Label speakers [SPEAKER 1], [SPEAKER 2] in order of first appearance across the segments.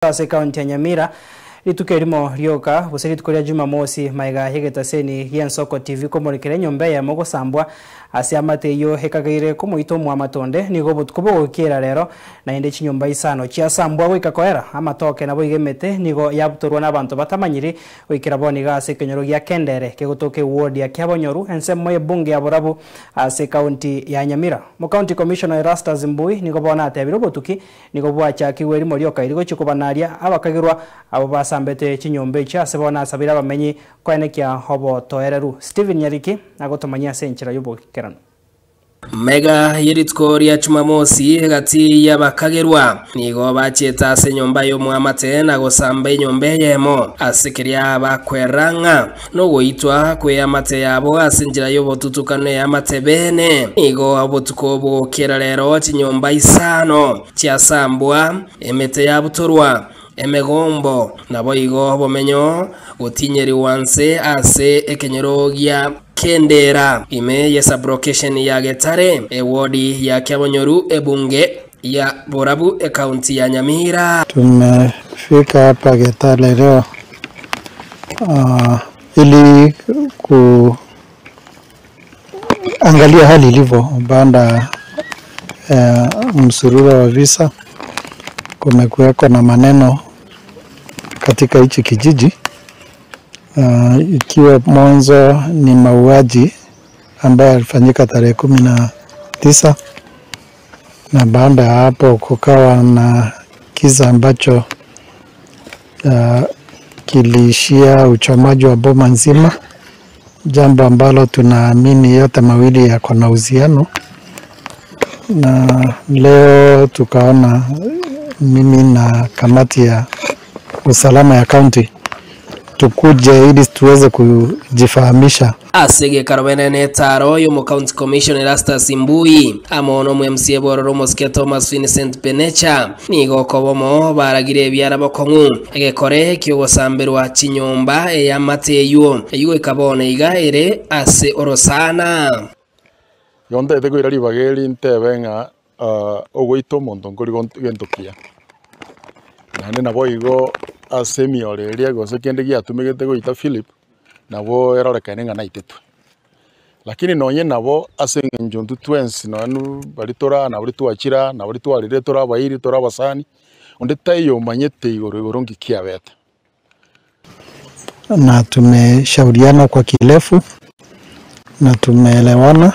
[SPEAKER 1] Ase ekaunti ya Nyamira, rituko erimo rioka, gose rituko ria Jumamosi, magega y'egetaseni gi'Ensoko TV komorekera enyomba eyemo gosambwa ase amate eyio ekageire komoita omoamate onde, nigo obotuko bogokiera rero naende chinyomba isano chiasambwa goika koera. Amatoke naboigo emete nigo yabutorwa nabanto batamanyiri goikera bono iga ase ekenyoro gia Kendere kegotoka eward ya Kiabonyoru ensemo y'ebunge ya Borabu ase ekaunti ya Nyamira. Omocounty Commissioner Erastus Mbui nigo bono atebire obotuki Nigo bwachakigwe erimo rioka eri gochia kobanaria abakagerwa abwo basambete chinyomba echio ase bono asabeire abamenyi koenekia obotoereru. Stephen Nyariki agotomanyia ase enchera y'oboikeranu.
[SPEAKER 2] Mega ye rituko ria Chumamosi egati y'abakagerwa nigo bachiete ase enyomba y'omoamate na gosamba enyomba eyemo, ase keria bakwerera ng'a Nogoitwa kw'eamate yabo ase enchera y'obotutukano eamate bene. Nigo obotuko bogokera rero chinyomba isano chiasambwa, emete yabutorwa, emegombo, naboigo obomenyo gotinyerigwa nse ase ekenyoro gia Kendera, ime ye sublocation ya Getare, ewodi ya Kiabonyoru, ebunge ya Borabu, ekaunti ya Nyamira.
[SPEAKER 3] Tumefika hapa Getare leo ili kuangalia hali ilivyo baada ya msururo wa visa. Kumekuweko na maneno katika hichi kijiji ikiwa mwanzo ni mauaji ambayo yalifanyika tarehe 19 na baada ya hapo kukawa na kisa ambacho kiliishia uchomaji wa boma nzima, jambo ambalo tunaamini yote mawili yako na uhusiano. Na leo tukaona mimi na kamati ya usalama ya kaunti tukuje ili tuweze kujifahamisha.
[SPEAKER 2] Ase egekaro bene netaro y'omo County Commissioner Erastus Mbui amo nomo MCA bw'ororo omosike Thomas Vincent Benecha nigo okobomo baragire ebiara bokong'u egekore ki'ogosamberwa chinyomba ey'amate eywo eywo goika bono iga ere ase orosana.
[SPEAKER 4] Igo ntaete koira ribaga eri ntebe ng'a ogoita omonto nkori gento kiya. Naende naboigo ase emioro eria gose kende giatumegete goita Philip, nabo erorekane ng'a naitetwe. Lakini nonye nabo ase eng'encho intwe twensi nonye baria tore aa na baria twachire aa, na baria twarire tore abairi tore abasani, onde taiyo omanyete igoro igoro nki kiabete.
[SPEAKER 3] Na tumeshauriana kwa kirefu na tumeelewana,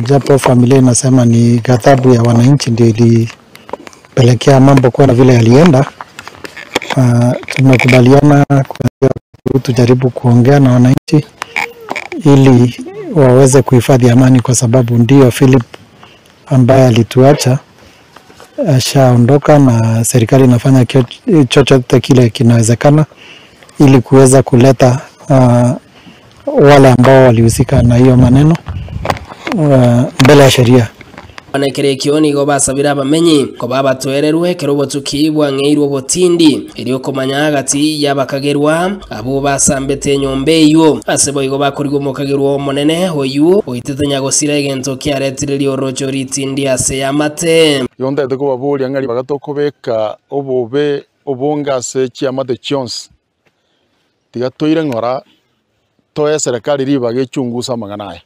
[SPEAKER 3] japo familia inasema ni ghadhabu ya wananchi ndio ilipelekea mambo kuwa na vile yalienda. Tumekubaliana tujaribu kuongea na wananchi ili waweze kuhifadhi amani, kwa sababu ndio Philip ambaye alituacha ashaondoka na serikali inafanya chochote kile kinawezekana ili kuweza kuleta wale ambao walihusika na hiyo maneno mbele ya sheria.
[SPEAKER 2] Bono ekero ekio nigo basabire abamenyi koba abatoererwe ekero obotuki bwang'eirwe obotindi, erio komanya gati y'abakagerwa abwo basambete enyomba eyio. Ase boigo bakorigwa omokagerwa omonene oyio oitete nyagosira egento kiaretire riorocho ritindi ase eamate.
[SPEAKER 4] Igo ntaete kobaboria ng'a ribaga tokobeka obobe obonge ase chiamate chionsi, tiga toire ng'ora toe eserekari ribaga echunguse amang'ana aya.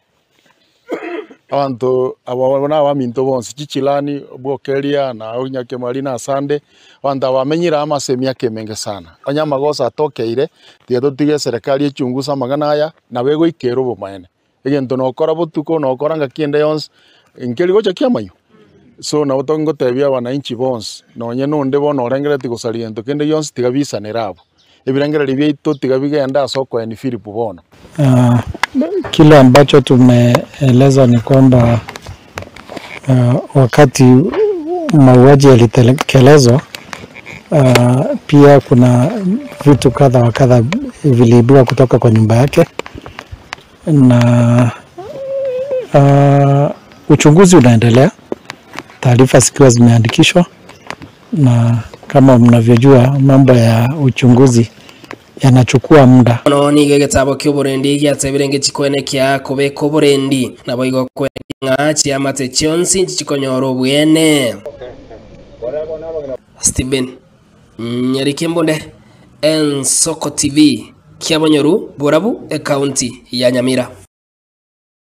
[SPEAKER 4] Abanto aba na abaminto bonsi, chichirani, Bwokeria, na Onyakemari na asande, abanto aba bamenyire amo ase emiaka emenge sana. Onye amagoso atokeire, tiga totige eserekari echunguse amang'ana aya, nabo egoikera obomaene. Egento nokora botuko, nokora ngaki ende yonsi, nkeri gocha kiamanywa. So nabo tongotebia abananchi bonsi, nonye na onde bono orengereretie gosaria gento kende gionsi, tiga bisanere abwo. Ebirengererio biaito tiga bigende ase okoenia Filipo bono.
[SPEAKER 3] Kile ambacho tumeelezwa ni kwamba wakati mauaji yalitekelezwa pia kuna vitu kadha wa kadha viliibiwa kutoka kwa nyumba yake na uchunguzi unaendelea, taarifa zikiwa zimeandikishwa, na kama mnavyojua mambo ya uchunguzi yanachukua muda.
[SPEAKER 2] Bono nigo egetabo ki'oborendi giatebire ngechikwenekia kobeka oborendi, naboigo kwenekia ng'a chiamate chionsi nchichikonyora obweene. Stephen. Nyariki Mbunde, Ensoko TV, Kiabonyoru, Borabu, Ekaunti ya Nyamira.